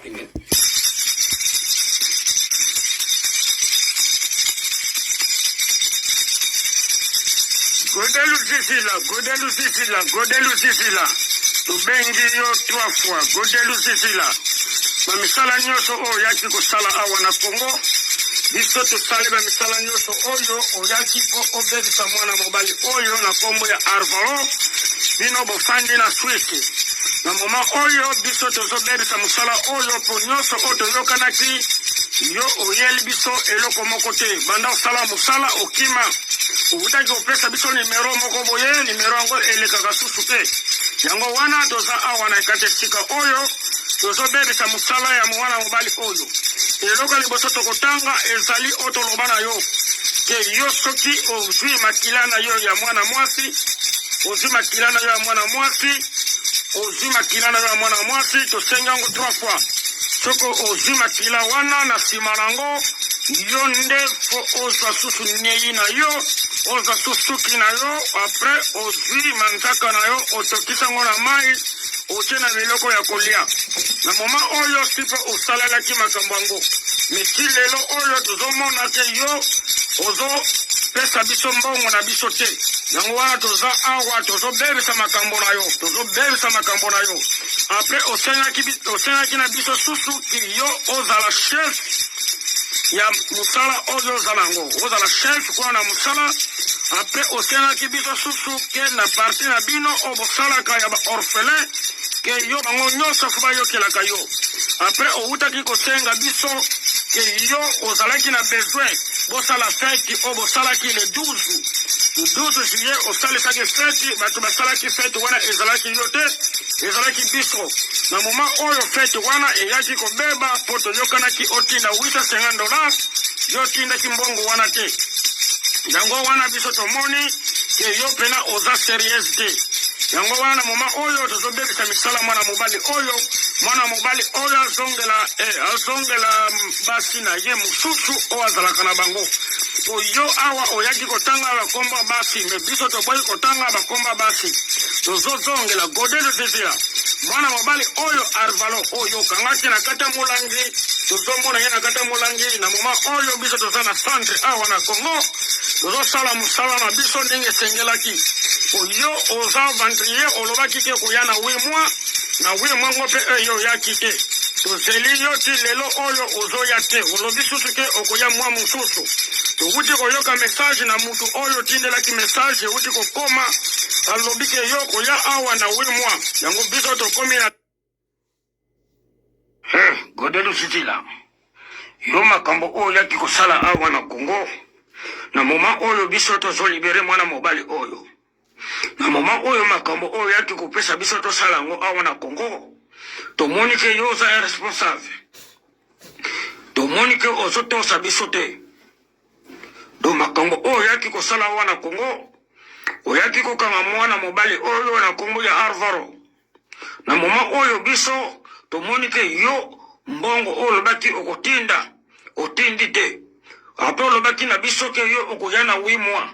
Pembeni. Godelu Sisila, Godelu Sisila, Godelu Sisila. Tobengi yo trois fois, Godelu Sisila. Bamisala nyonso oyo oyaki kosala awa na Congo, biso tosali bamisala nyonso oyo oyaki mpo obebisa mwana mobali oyo na nkombo ya Arvalo. Bino bofandi na Swisse. Na moment oyo biso tozobebisa mosala oyo mpo nyonso oyo toyokanaki, yo oyeli biso eloko moko te. Banda osala mosala okima, owutaki kopesa biso nimero moko boye, nimero yango elekaka susu te. Yango wana toza awa na kati esika oyo tozobebisa mosala ya mwana mobali oyo. Eloko ya liboso tokotanga ezali oyo toloba na yo ke yo soki ozwi makila na yo ya mwana mwasi, ozwi makila na yo ya mwana mwasi, ozwi makila na yo ya mwana mwasi, tosengi yango trois fois. Soki ozwi makila wana, na nsima na yango yo nde fo ozwa susu nyei na yo, ozwa susu suki na yo, apres ozwi manzaka na yo, otokisi yango na mai, otie na biloko ya kolia. Na moma oyo si mpe osalelaki makambo yango, me ti lelo oyo tozomona ke yo ozopesa biso mbongo na biso te. Yango wana toza awa tozobebisa makambo na yo, tozobebisa makambo na yo. Apres osengaki, osengaki na biso susu ki yo ozala chef ya mosala oyo oza na yango, ozala chef kuna na mosala. Apres osengaki biso susu ke na parti na bino oyo bosalaka ya ba orphelin, ke yo bango nyonso fo bayokelaka yo. Apres owutaki kosenga biso ke yo ozalaki na besoin bosala feti oyo bosalaki le 12 le 12 juillet, osalisaki feti, bato basalaki feti wana ezalaki yo te, ezalaki biso. Na moment oyo feti wana eyaki kobeba mpo toyokanaki otinda $850, yo otindaki mbongo wana te. Yango wana biso tomoni ke yo pena oza serieuse te. Yango wana na moment oyo tozobebisa misala mwana mobali oyo, mwana mobali oyo azongela azongela basi na ye mosusu oyo azalaka na bango. Po yo awa oyaki kotanga bakombo ya basi, me biso toboyi kotanga bakombo ya basi. Tozozongela Gode Luzizila, mwana mobali oyo Arvalo oyo okangaki na kati ya molangi, tozomona ye na kati ya molangi. Na moment oyo biso toza na centre awa na Congo, tozosala mosala na biso ndenge esengelaki. Po yo oza aventurier, olobaki ke koya na 8 mois, na 8 mois ngo mpe yo oyaki te. Tozeli yo ti lelo oyo ozoya te, olobi susu ke okoya mwa mosusu. Towuti koyoka message na mutu oyo otindelaki message, ewuti kokoma, alobi ke yo okoya awa na 8 mois. Yango biso tokomi na Hey, Gode Lusitila, yo makambo oyo oyaki kosala awa na Congo, na moment oyo biso tozolibere mwana mobali oyo, na moment oyo makambo oyo oyaki kopesa biso tosala yango awa na Congo, tomoni ke yo oza irresponsable, tomoni ke ozotosa biso te. Donc makambo oyo oyaki kosala awa na Congo, oyaki kokanga mwana mobali oyo na kombo ya Alvaro. Na moment oyo biso tomoni ke yo mbongo oyo olobaki okotinda otindi te. Apres olobaki na biso ke yo okoya na 8 mois.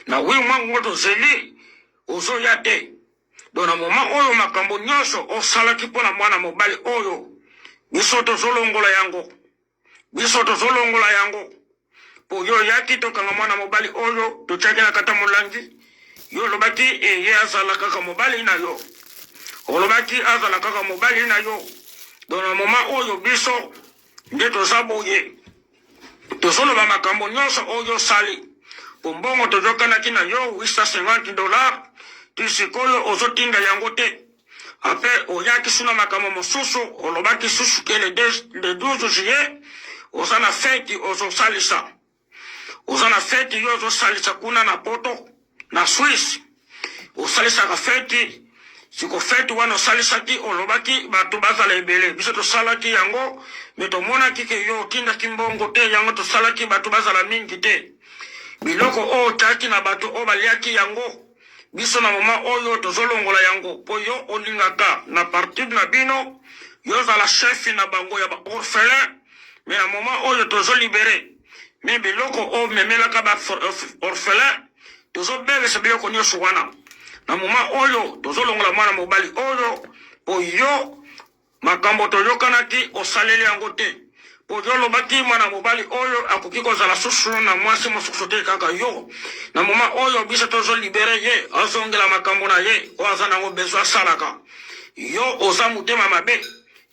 Na 8 mois ngo tozeli ozoya te. Donc na moment oyo makambo nyonso osalaki mpo na mwana mobali oyo biso tozolongola yango. Biso tozolongola yango. Po yo oyaki tokanga mwana mobali oyo totiaki na kati ya molangi, yo olobaki e ye azala kaka mobali na yo. Olobaki azala kaka mobali na yo. Donc na moment oyo biso nde toza boye, tozoloba makambo nyonso oyo osali. Po mbongo toyokanaki na yo $850, ti sikoyo ozotinda yango te. Après oyaki su na makambo mosusu, olobaki susu ke le 12 juillet oza na feti ozosalisa, oza na feti yo ozosalisa kuna na poto na Suisse, osalisaka feti. Siko feti wana osalisaki, olobaki bato bazala ebele, biso tosalaki yango, me tomonaki ke yo otindaki mbongo te, yango tosalaki bato bazala mingi te. Biloko oyo otiaki na bato oyo baliaki yango, biso na moment oyo tozolongola yango, po yo olingaka na parti na bino yo ozala chef na bango ya ba orphelin, me na moment oyo tozolibere me biloko oyo memelaka ba orphelin, tozobebisa biloko nyonso wana. Na moment oyo tozolongola mwana mobali oyo, po yo Makambo toyokanaki osaleli yango te. Po yo olobaki mwana mobali oyo akoki kozala susu na mwasi mosusu te kaka yo. Na moment oyo biso tozo libere ye azongela makambo na ye oyo aza nango besoin asalaka. Yo oza motema mabe.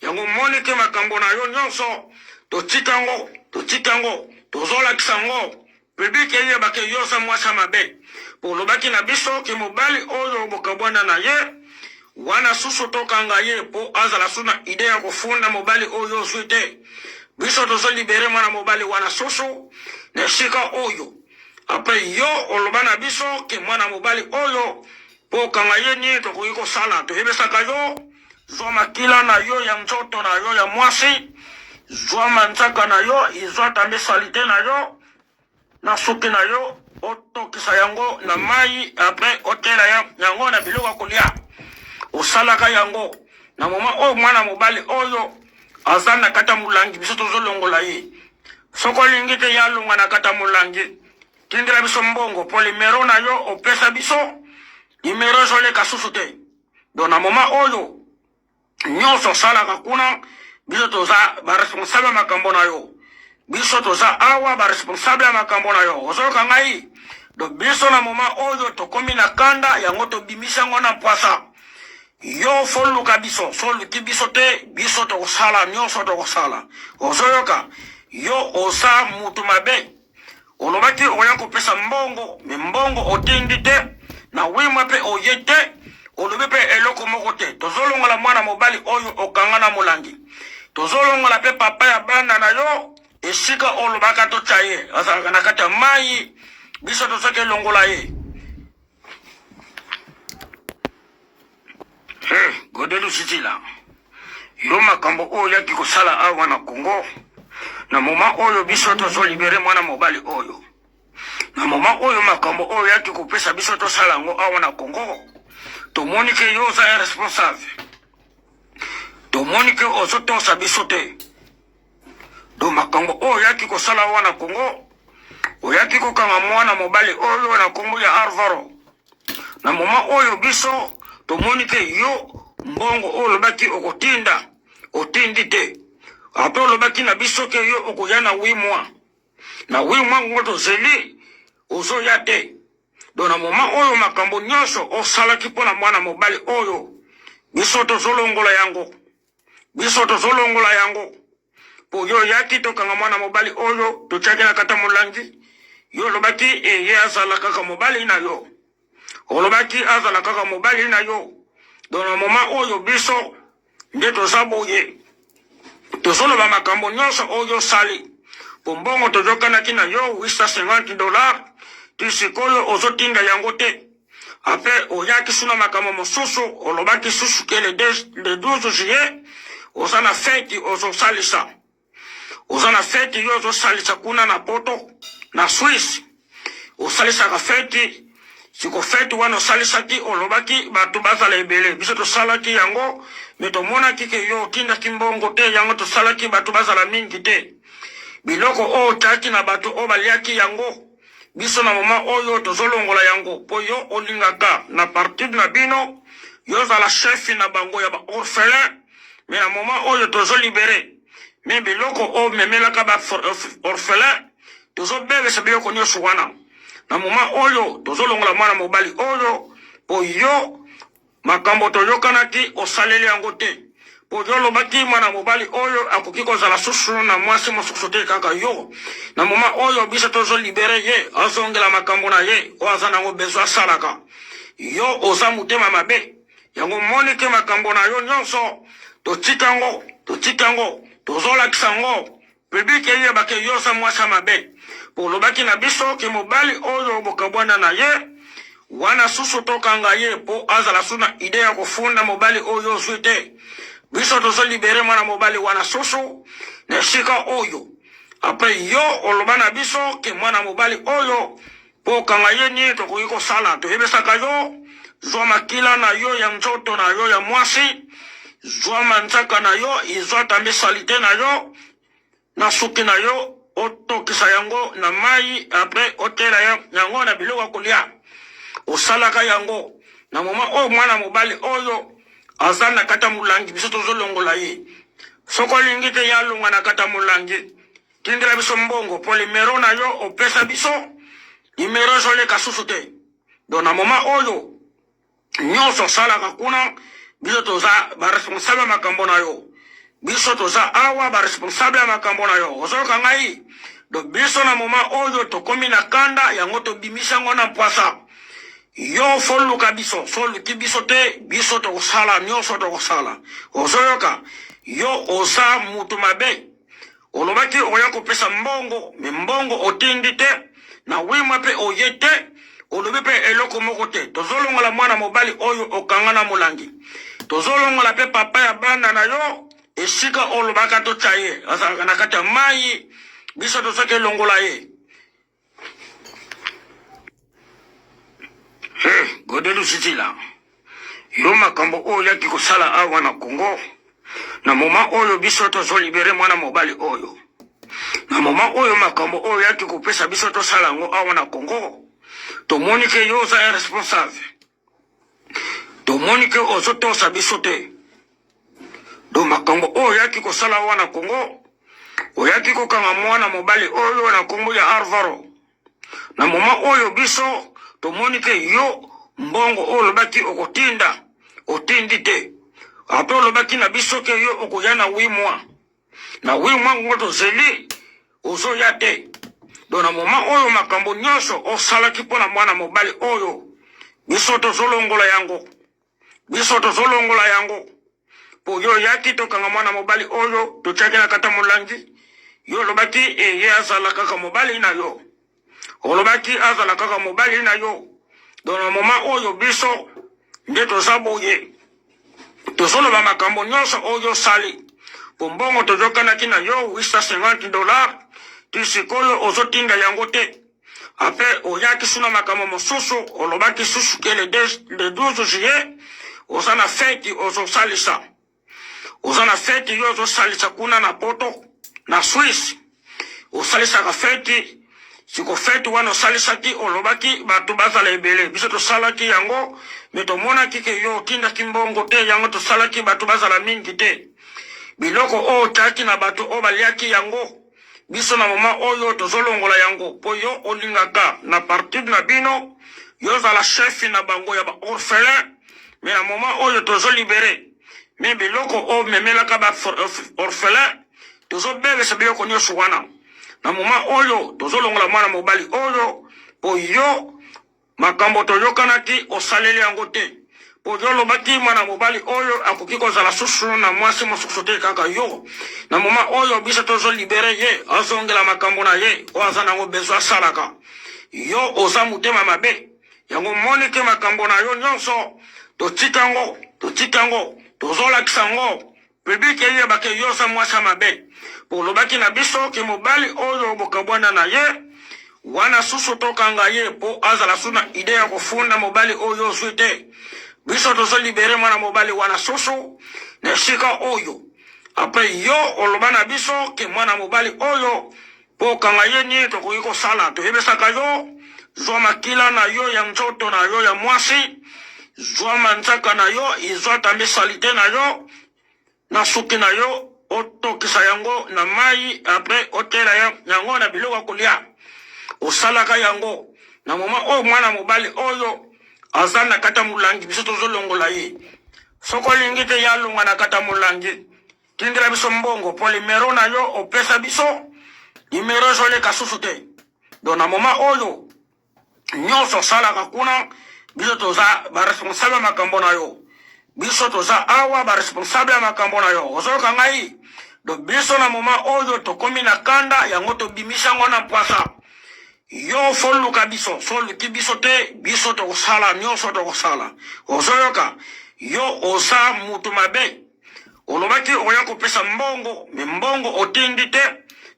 Yango omoni ke makambo na yo nyonso totika yango, totika yango, tozolakisa yango public eyeba ke yo oza mwasi ya mabe. Po olobaki na biso ke mobali oyo bokabwana na ye wana susu tokanga ye po azala su na idee ya kofunda mobali oyo ozwi te. Biso tozo libere mwana mobali wana susu na esika oyo. Apres yo oloba na biso ke mwana mobali oyo po okanga ye nini tokoki kosala, toyebisaka yo Zwa makila na yo ya nzoto na yo ya mwasi, zwa manzaka na yo, izwa tambe salite na yo na suki na yo, otokisa yango na mai, apres otela yango na biloko ya kolia. Osalaka yango na moment oyo mwana mobali oyo aza na kati ya molangi, biso tozolongola ye. Soki olingi te ye alonga na kati ya molangi, tindela biso mbongo po limero na yo opesa biso limero ezoleka susu te. Donc na moment oyo nyonso osalaka kuna, biso toza ba responsable ya makambo na yo. Biso toza awa ba responsable ya makambo na yo. Ozoyoka ngai? Donc biso na moment oyo tokomi na kanda yango tobimisi yango na mpwasa. Yo foluka biso, soluki biso te, biso tokosala nyonso tokosala. Ozoyoka? Yo oza mutu mabe. Olobaki oya kopesa mbongo, me mbongo otindi te, na wima pe oye te, olobi pe eloko moko te. Tozolongola mwana mobali oyo okanga na molangi, tozolongola pe papa ya bana na yo esika olobaka totya ye, azalaka na kati ya mai, biso tozoki elongola ye. Hey, Gode Lusitila, yo makambo oyo oyaki kosala awa na Congo na moment oyo biso tozo libere mwana mobali oyo, na moment oyo makambo oyo oyaki kopesa biso tosala yango awa na Congo, tomoni ke yo oza irresponsable, tomoni ke ozotosa biso te. Donc makambo oyo oyaki kosala awa na Congo, oyaki kokanga mwana mobali oyo na kombo ya Alvaro. Na moment oyo biso tomoni ke yo mbongo oyo olobaki okotinda otindi te. Apres olobaki na biso ke yo okoya na 8 mois. Na 8 mois ngo tozeli ozoya te. Donc na moment oyo makambo nyonso osalaki mpo na mwana mobali oyo biso tozolongola yango. Biso tozolongola yango. Po yo oyaki tokanga mwana mobali oyo totiaki na kati ya molangi. Yo olobaki eye azala kaka mobali na yo. Olobaki azala kaka mobali na yo. Donc na moment oyo biso nde toza boye. Tozoloba makambo nyonso oyo osali. Po mbongo toyokanaki na yo 850 dollars ti sikoyo ozotinda yango te. Apres oyaki su na makambo mosusu, olobaki susu ke le 12 juillet oza na feti ozosalisa, oza na feti yo ozosalisa kuna na poto na Suisse, osalisaka feti. Siko feti wana osalisaki, olobaki bato bazala ebele, biso tosalaki yango me tomonaki ke yo otindaki mbongo te, yango tosalaki bato bazala mingi te. Biloko oyo otiaki na bato oyo baliaki yango, biso na moment oyo tozolongola yango po yo olingaka na partir na bino yo ozala chef na bango ya ba orphelin, me na moment oyo tozo libere me biloko oyo memelaka ba orphelin, tozobebisa biloko nyonso wana. Na moment oyo tozolongola mwana mobali oyo po yo Makambo toyokanaki osaleli yango te. Po yo olobaki mwana mobali oyo akoki kozala susu na mwasi mosusu te kaka yo. Na moment oyo biso tozo libere ye azongela makambo na ye oyo aza nango besoin asalaka. Yo oza motema mabe. Yango omoni ke makambo na yo nyonso totika yango, totika yango, tozolakisa yango public eyeba ke yo oza mwasi ya mabe. Po olobaki na biso ke mobali oyo bokabwana na ye wana susu tokanga ye po azala su na idee ya kofunda mobali oyo ozwi te. Biso tozo libere mwana mobali wana susu na esika oyo. Apres yo oloba na biso ke mwana mobali oyo po okanga ye nini tokoki kosala, toyebisaka yo zwa makila na yo ya nzoto na yo ya mwasi, zwa manzaka na yo, izwa tambe salite na yo na suki na yo, otokisa yango na mai, apres otela yango na biloko ya kolia. Osalaka yango na moment oyo mwana mobali oyo Aza na kati ya molangi, biso tozolongola ye. Soki olingi te ye alonga na kati ya molangi, tindela biso mbongo mpo limero na yo opesa biso limero ezoleka susu te. Donc na moment oyo nyonso osalaka kuna, biso toza baresponsable ya makambo na yo. Biso toza awa baresponsable ya makambo na yo. Ozoyoka ngai? Donc biso na moment oyo tokomi na kanda yango, tobimisi yango na mpwasa. Yo foluka biso, soluki biso te, biso tokosala nyonso tokosala. Ozoyoka? Yo oza mutu mabe. Olobaki oya kopesa mbongo, me mbongo otindi te, na wima mpe oye te, olobi mpe eloko moko te. Tozolongola mwana mobali oyo okanga na molangi, tozolongola mpe papa ya bana na yo esika olobaka totya ye, azalaka na kati ya mai, biso tozaki elongola ye. Hey, Gode Lusitila, yo makambo oyo oyaki kosala awa na Congo, na moment oyo biso tozolibere mwana mobali oyo, na moment oyo makambo oyo oyaki kopesa biso tosala yango awa na Congo, tomoni ke yo oza irresponsable, tomoni ke ozotosa biso te. Do makambo oyo oyaki kosala awa na Congo, oyaki kokanga mwana mobali oyo na nkombo ya Alvaro. Na moment oyo biso tomoni ke yo mbongo oyo olobaki okotinda otindi te, ape olobaki na biso ke yo okoya na 8 mois, na 8 mois ngo tozeli ozoya te. Donc na moment oyo makambo nyonso osalaki mpo na mwana mobali oyo, biso tozolongola yango, biso tozolongola yango po yo oyaki tokanga mwana mobali oyo totiaki na kata molangi. Yo olobaki ye azala kaka mobali na yo, olobaki azala kaka mobali na yo. Donc na moment oyo biso nde toza boye, tozoloba makambo nyonso oyo osali, po mbongo tozokanaki na yo $850 ti sikoyo ozotinda yango te. Apres oyaki suna makambo mosusu, olobaki susu ke le 12 juillet oza na feti ozosalisa, oza na feti yo ozosalisa kuna na poto na Swisse, osalisaka feti. Siko feti wana osalisaki, olobaki bato bazala ebele, biso tosalaki yango, me tomonaki ke yo otindaki mbongo te, yango tosalaki bato bazala mingi te. Biloko oyo otiaki na bato oyo baliaki yango, biso na moment oyo tozolongola yango, po yo olingaka na partir na bino yo ozala chef na bango ya ba orphelin, me na moment oyo tozolibere me biloko oyo memelaka ba orphelin, tozobebisa biloko nyonso wana. Na moment oyo tozolongola mwana mobali oyo, po yo makambo toyokanaki osaleli yango te, po yo olobaki mwana mobali oyo akoki kozala susu na mwasi mosusu te, kaka yo. Na moment oyo biso tozolibere ye, azongela makambo na ye oyo aza nango besoin asalaka. Yo oza motema mabe, yango moni ke makambo na yo nyonso totika yango, totika yango, tozolakisa yango public eyeba ke yo oza mwasi ya mabe, po olobaki na biso ke mobali oyo bokabwana na ye wana susu tokanga ye po azala su na ide ya kofunda mobali oyo ozwi te. Biso tozolibere mwana mobali wana susu na esika oyo. Apres yo oloba na biso ke mwana mobali oyo po okanga ye nini tokoki kosala, toyebisaka yo zwa makila na yo ya nzoto na yo ya mwasi, zwa manzaka na yo, izwa tambi salite na yo na suki na yo, otokisa yango na mai, apres otela yango na biloko ya kolia. Osalaka yango na moment oyo mwana mobali oyo aza na kati ya molangi, biso tozolongola ye. Soki olingi te ye alonga na kati ya molangi, tindela biso mbongo po limero na yo opesa biso limero ezoleka susu te. Donc na moment oyo nyonso osalaka kuna, biso toza baresponsable ya makambo na yo, biso toza awa baresponsable ya makambo na yo. Ozoyoka ngai? Donc biso na moment oyo tokomi na kanda yango, tobimisi yango na mpwasa. Yo foluka biso, soluki biso te, biso tokosala nyonso tokosala. Ozoyoka? Yo oza mutu mabe. Olobaki oya kopesa mbongo, me mbongo otindi te,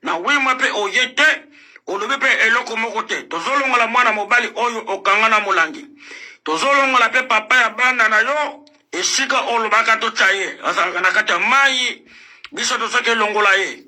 na wima mpe oye te, olobi mpe eloko moko te. Tozolongola mwana mobali oyo okanga na molangi, tozolongola mpe papa ya bana na yo esika olobaka totya ye, azalaka na kati ya mai, biso tozaki elongola ye.